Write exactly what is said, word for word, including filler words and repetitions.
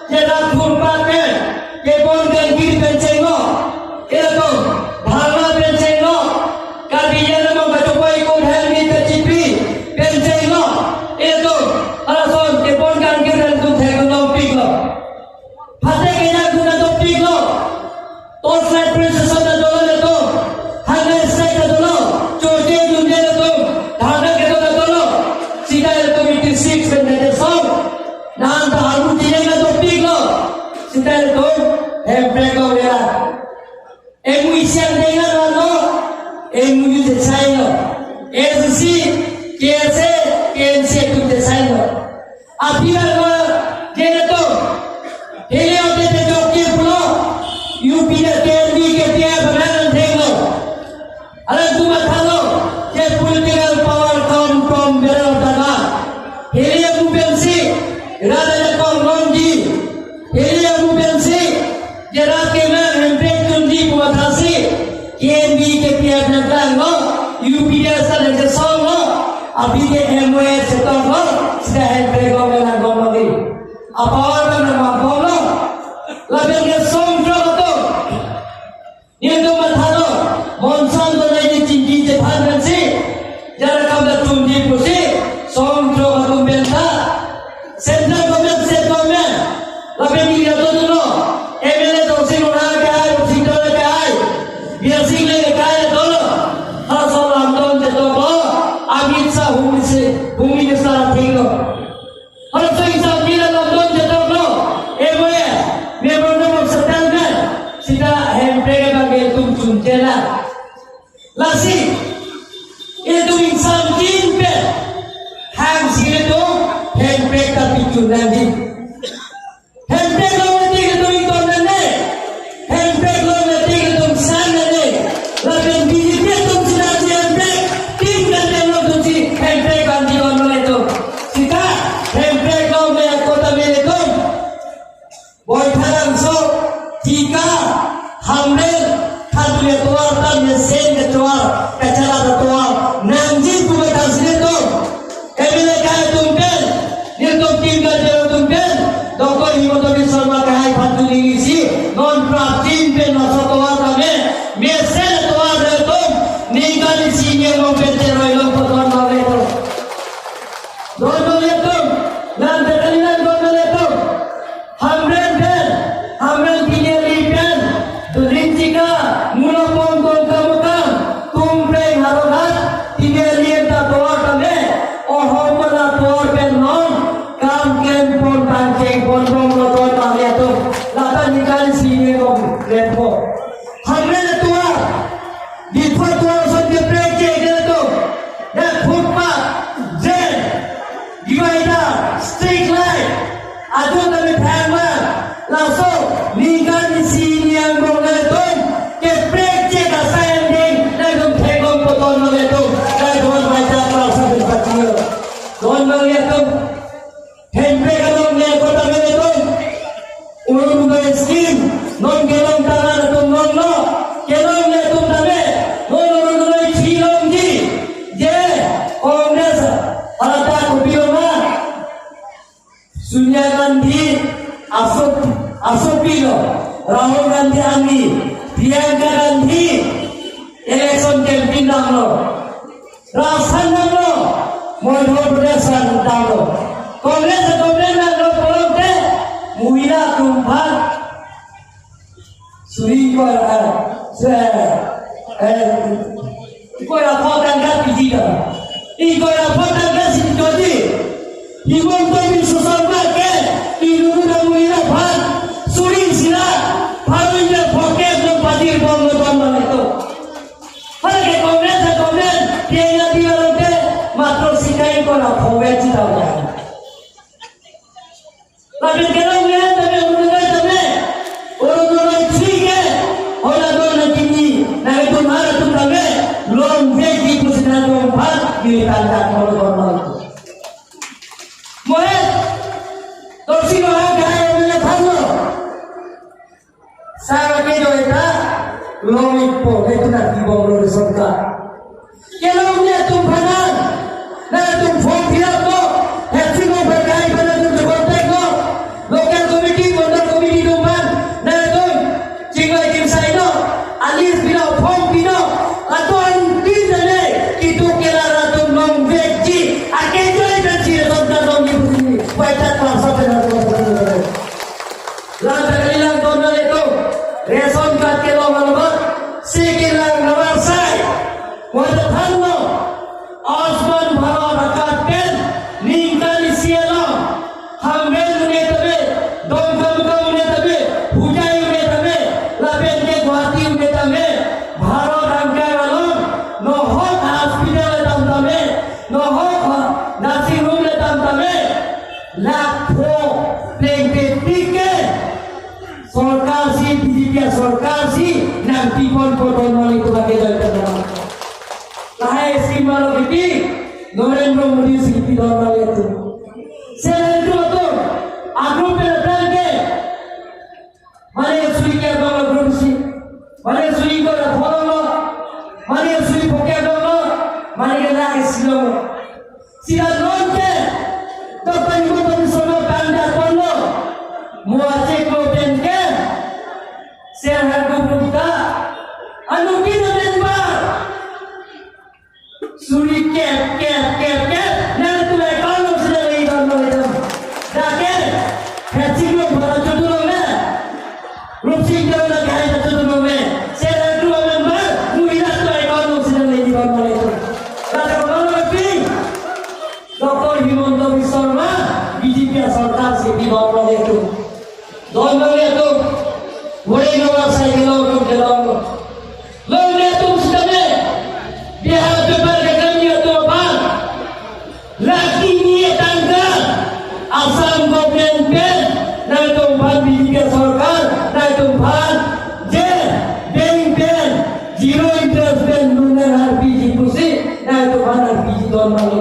Jera thumpa pen kepon kangkir pen chenglo, ilitum bhangla pen chenglo, Karbi anamong kachopoi kung helmet kachipi pen chenglo, ilitum halason kepon kangkir pen tum thek dopiklo. Phate kejak dun dopiklo. Torchlight procession ta dolo ilitum. Hunger strike ta dolo. Chorche dunde ilitum. Dharna kedo ta dolo. Sita ilitum eighty six pen kachesong. Nang ta aru chini dopiklo. Sita ilitum hemprek lo mera. M O U siang dengan lo. M O U je sign lo. S C, K S A, K N C atum je sign lo. Aphi arlo jene to. Hele ote te jok ke pulo. U P F, K N B, K P F amen thenglo. Alanglitum mathalo, je political power come from bearer dana. Hele amu pensi, rada ya kong longji. Hele amu pensi, jera kemen hemprek tunji pu mathasi, K N B, K P F nangklanglo, U P F ta nangchesonglo, abidi M O A chetoklo, sita hemprek lo melang gom lagi. Apa orang nama gom lo? Lapen ke songthrok atum. Nelitum mathalo, monsan donai ni chingki chethan pensi, jara kam da tunji pusi, songthrok atum penta, central government, state government, lapen ni atum dolo, M L A Tuliram Ronghang ke ai, Singh Ronghang ke ai, Biren Singh le ke ai dolo, halaso lamdon chetoklo, Amit Shah Home Minister, Home Minister athenglo. Halaso isap bila lamdon chetoklo, M O A, Memorandum of Settlement, sita hemprek abang ilitum chunchela. Lasi, ilitum ingsamjin pen, hangsi ilitum hemprek ta pichun nangji. Hemprek long mati ilitum ington nangne. Hemprek long mati ilitum sang nangne. Lapen B J P atum sina si hemprek, tim kan dem lo atum si hemprek vanji on lo ilitum. Sita hemprek long me akota me ilitum. Boitharangso, Tika, Hamren, Khatulia tovar ta mesen ketovar, kacharli atovar nangji pu mathasi ilitum. M L A akai atum pen, nelitum tim kacharli atum pen, Doctor Himanta Biswa Sarma kahai phan tu ningri si, non prapjin pen laso tovar tame, mesen tovar ilitum, ningkan isi niam pen cheroi long poton nang ilitum. Don dong ilitum, nang tekali nang don dong ilitum. Hamren pen, Hamren pini ali pen, Dolinchika, Mulapon, Dongkamukam, Tumpreng, Howraghat, pini ali enta tovar tame, ohom pen atovar pen non, kam klem pon tangcheng pon bom lo don tame atum, lata ningkan isi niam bom klem po. Hamren atovar, Diphu atovar ason ke prek je ke atum, ya footpath, drain, divider, street light, ajo tame thangma, laso, ningkan isi niam bom ilitum, keprek je kasa ending, nangtum thek bom poton lo ilitum, nangtum baca prasa berpatio. Don lo ilitum, hemprek along ne kota me ilitum, Orunodoi scheme, non kelong tangan atum non lo, kelong ilitum tame, non Orunodoi chilongji, je, Congress, alata kopi lo ma, Sonia Gandhi, asop, asopi lo, Rahul Gandhi angni, Priyanka Gandhi, election campaign damlo. Rajasthan damlo, Madhya Pradesh damlo. Congress government damlo pulote, Mohila atum aphan suri ingkoi, eh, se, eh, ingkoi ra pho tangka piji ta. Ingkoi ra pho tangka si jodi. Himanta Biswa Sarma ke, inut atum Mohila aphan, suri isi ra, pharo ingkoi ra pho ke, no padir bom no bom bom itu. Hala ke Congress, Congress, P N L D along ke, matro sikai ko na phongai chita udah. Lapen kelong le tame, Orunodoi tame, Orunodoi three ke, hola don na kini, na itum har atum tame, long veki pusina dong phat, kiri tangka Mohit, Tuliram Ronghang ke M L A thanlo. Sar ke jo eta, long ipo, itum na di bom lo sorkar. Kelong ne atum aphan, nangtum form fill up lo, hepsi lo berkai aphan nangtum contact lo, local committee lo, Silo. Sila nonke Doctor Himanta Biswa Sarma pangdak ponlo. Mo achek mo penke. Sel hargum gupta. Anu kina member. Suri kep, kep, kep, kep. Nangtum account along si nanglangdun, nanglangdun. Dake, Heching lo bhara chutu lo me. Rupsing Teron la kahai chutu lo me. Sel hargum member, nuri dak to account along si nanglangdun, nanglangdun. Dake komanlo pi. Doctor Himanta Biswa Sarma, B J P asorkar si pidon nanglitum. Don nanglitum. Bore nonga sai kelong tum kelong. Nanglitum sitame. Bihar paper keklem atum aphan. Lakh hini tangka. Assam government pen. Nangtum aphan B J P asorkar. Nangtum aphan. Je. Bank pen. Zero interest pen. Nunang harpiji pusi. Nangtum aphan harpiji don nanglitum.